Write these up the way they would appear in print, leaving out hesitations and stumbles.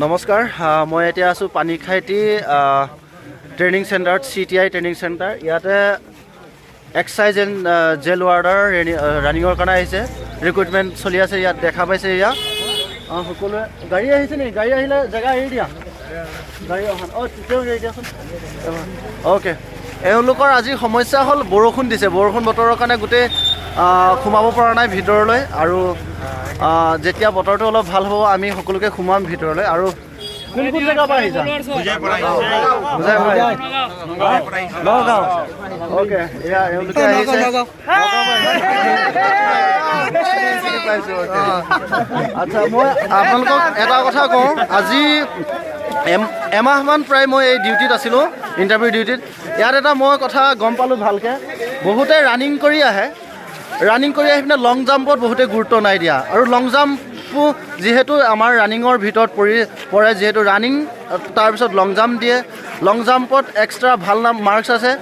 নমস্কাৰ। মই এতিয়া আছোঁ পানীখাইটি ট্ৰেইনিং চেণ্টাৰত, চিটিআই ট্ৰেইনিং চেণ্টাৰ। ইয়াতে এক্সাইজ এণ্ড জেল ৱাৰ্ডাৰ ৰানিঙৰ কাৰণে আহিছে। ৰিক্ৰুইটমেণ্ট চলি আছে ইয়াত, দেখা পাইছে। ইয়াত সকলোৱে গাড়ী আহিছে নেকি? গাড়ী আহিলে জেগা এৰি দিয়া। গাড়ী অহা, অঁ, তেওঁ এৰি দিয়াচোন। অ'কে, এওঁলোকৰ আজি সমস্যা হ'ল, বৰষুণ দিছে। বৰষুণ বতৰৰ কাৰণে গোটেই সোমাব পৰা নাই ভিতৰলৈ। আৰু যেতিয়া বতৰটো অলপ ভাল হ'ব, আমি সকলোকে সোমাম ভিতৰলৈ। আৰু কোন কোন জেগাৰ পৰা আহিছা? হোজাইৰ পৰা আহিছা? নগাঁও। অ'কে, এয়া এওঁলোকে আহিছে। চিনি পাইছোঁ, অ'কে। আচ্ছা, মই আপোনালোকক এটা কথা কওঁ। আজি এমাহমান প্ৰায় মই এই ডিউটিত আছিলোঁ, ইণ্টাৰভিউ ডিউটিত। ইয়াত এটা মই কথা গম পালোঁ ভালকৈ, বহুতে ৰানিং কৰি আহে। ৰানিং কৰি আহি পিনে লং জাম্পত বহুতে গুৰুত্ব নাই দিয়া। আৰু লং জাম্পো যিহেতু আমাৰ ৰানিঙৰ ভিতৰত পৰে, যিহেতু ৰানিং, তাৰপিছত লং জাম্প দিয়ে। লং জাম্পত এক্সট্ৰা ভাল নাম মাৰ্কছ আছে।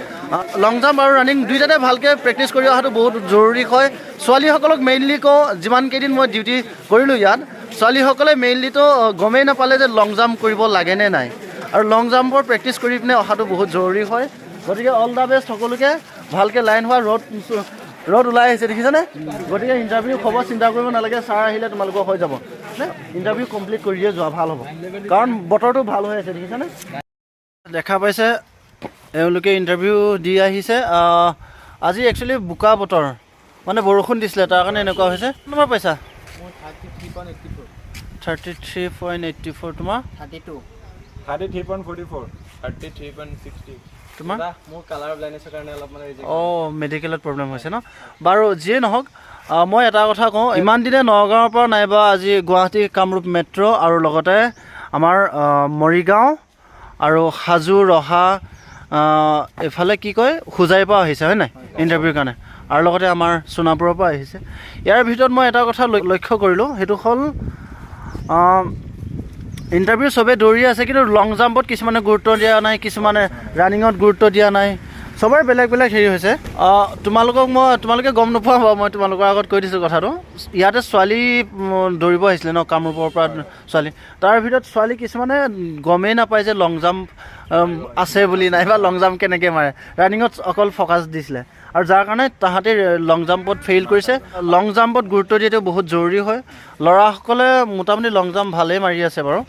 লং জাম্প আৰু ৰানিং দুইটাতে ভালকৈ প্ৰেক্টিছ কৰি অহাটো বহুত জৰুৰী হয়। ছোৱালীসকলক মেইনলি কওঁ, যিমান কেইদিন মই ডিউটি কৰিলোঁ ইয়াত, ছোৱালীসকলে মেইনলিতো গমেই নাপালে যে লং জাম্প কৰিব লাগেনে নাই। আৰু লং জাম্পৰ প্ৰেক্টিছ কৰি পিনে অহাটো বহুত জৰুৰী হয়। গতিকে অল the best সকলোকে। ভালকৈ লাইন হোৱা। ৰ'দ ৰ'দ ওলাই আহিছে, দেখিছেনে? গতিকে ইণ্টাৰভিউ খবৰ চিন্তা কৰিব নালাগে। ছাৰ আহিলে তোমালোকৰ হৈ যাব নে? ইণ্টাৰভিউ কমপ্লিট কৰিয়ে যোৱা ভাল হ'ব, কাৰণ বতৰটো ভাল হৈ আছে, দেখিছেনে? দেখা পাইছে, এওঁলোকে ইণ্টাৰভিউ দি আহিছে। আজি একচুৱেলি বোকা বতৰ, মানে বৰষুণ দিছিলে, তাৰ কাৰণে এনেকুৱা হৈছে। নম্বৰ পাইছা? মোৰ 33.84। 33.84। তোমাৰ? 32। 33.44। 33.60। তোমাৰ? মোৰ কালাৰ ব্লাইণ্ডনেছৰ কাৰণে অলপ মানে ৰিজেক্ট। অঁ, মেডিকেলত প্ৰব্লেম হৈছে ন? বাৰু, যিয়ে নহওক, মই এটা কথা কওঁ। ইমান দিনে নগাঁৱৰ পৰা নাইবা আজি গুৱাহাটী কামৰূপ মেট্ৰ' আৰু লগতে আমাৰ মৰিগাঁও আৰু হাজো, ৰহা, এইফালে কি কয়, হোজাইৰ পৰা আহিছে, হয় নাই, ইণ্টাৰভিউৰ কাৰণে? আৰু লগতে আমাৰ সোণাপুৰৰ পৰা আহিছে। ইয়াৰ ভিতৰত মই এটা কথা লক্ষ্য কৰিলোঁ, সেইটো হ'ল ইণ্টাৰভিউ চবেই দৌৰি আছে, কিন্তু লং জাম্পত কিছুমানে গুৰুত্ব দিয়া নাই, কিছুমানে ৰানিঙত গুৰুত্ব দিয়া নাই। চবৰে বেলেগ বেলেগ হেৰি হৈছে। তোমালোকে গম নোপোৱা বাৰু, মই তোমালোকৰ আগত কৈ দিছোঁ কথাটো। ইয়াতে ছোৱালী দৌৰিব আহিছিলে ন, কামৰূপৰ পৰা ছোৱালী। তাৰ ভিতৰত ছোৱালী কিছুমানে গমেই নাপায় যে লং জাম্প আছে বুলি, নাইবা লং জাম্প কেনেকৈ মাৰে। ৰানিঙত অকল ফ'কাছ দিছিলে আৰু যাৰ কাৰণে তাহাঁতে লং জাম্পত ফেইল কৰিছে। লং জাম্পত গুৰুত্ব দিয়াটো বহুত জৰুৰী হয়। ল'ৰাসকলে মোটামুটি লং জাম্প ভালেই মাৰি আছে বাৰু।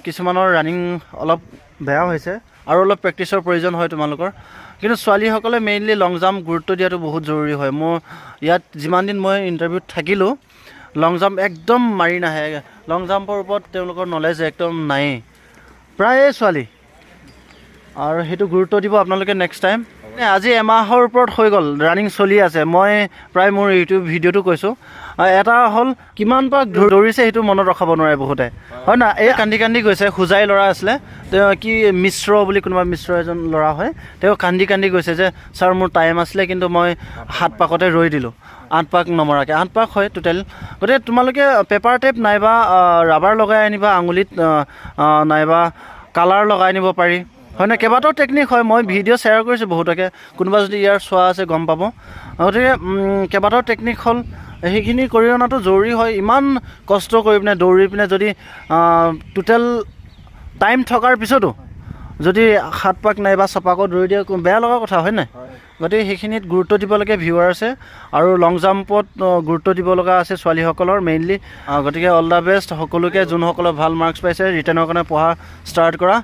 কিছুমানৰ ৰানিং অলপ বেয়া হৈছে আৰু অলপ প্ৰেক্টিছৰ প্ৰয়োজন হয় তোমালোকৰ। কিন্তু ছোৱালীসকলে মেইনলি লং জাম্প গুৰুত্ব দিয়াটো বহুত জৰুৰী হয়। মোৰ ইয়াত যিমান দিন মই ইণ্টাৰভিউত থাকিলোঁ, লং জাম্প একদম মাৰি নাহে। লং জাম্পৰ ওপৰত তেওঁলোকৰ নলেজ একদম নায়েই প্ৰায়ে ছোৱালী। আৰু সেইটো গুৰুত্ব দিব আপোনালোকে নেক্সট টাইম। আজি এমাহৰ ওপৰত হৈ গ'ল, ৰানিং চলি আছে। মই প্ৰায় মোৰ ইউটিউব ভিডিঅ'টো কৈছোঁ। এটা হ'ল কিমান পাক দৌৰিছে সেইটো মনত ৰখাব নোৱাৰে বহুতে, হয় না? এই কান্দি কান্দি গৈছে। হোজাই ল'ৰা আছিলে তেওঁ, কি মিশ্ৰ বুলি কোনোবা মিশ্ৰ এজন ল'ৰা হয়। তেওঁ কান্দি কান্দি গৈছে যে ছাৰ, মোৰ টাইম আছিলে, কিন্তু মই সাত পাকতে ৰৈ দিলোঁ, আঠ পাক নমৰাকৈ। আঠ পাক হয় টোটেল। গতিকে তোমালোকে পেপাৰ টেপ নাইবা ৰাবাৰ লগাই আনিবা আঙুলিত, নাইবা কালাৰ লগাই আনিব পাৰি, হয়নে? কেইবাটাও টেকনিক হয়। মই ভিডিঅ' শ্বেয়াৰ কৰিছোঁ বহুতকে, কোনোবা যদি ইয়াৰ চোৱা আছে গম পাব। গতিকে কেইবাটাও টেকনিক হ'ল, সেইখিনি কৰি অনাটো জৰুৰী হয়। ইমান কষ্ট কৰি পিনে দৌৰি পিনে যদি টোটেল টাইম থকাৰ পিছতো যদি সাত পাক নাইবা ছপাকত দৌৰি দিয়ে, বেয়া লগা কথা, হয় নাই? গতিকে সেইখিনিত গুৰুত্ব দিব লাগে ভিউৱাৰ্ছে আৰু লং জাম্পত গুৰুত্ব দিব লগা আছে ছোৱালীসকলৰ মেইনলি। গতিকে অল the best সকলোকে। যোনসকলে ভাল মাৰ্কছ পাইছে, ৰিটেনৰ কাৰণে পঢ়া ষ্টাৰ্ট কৰা।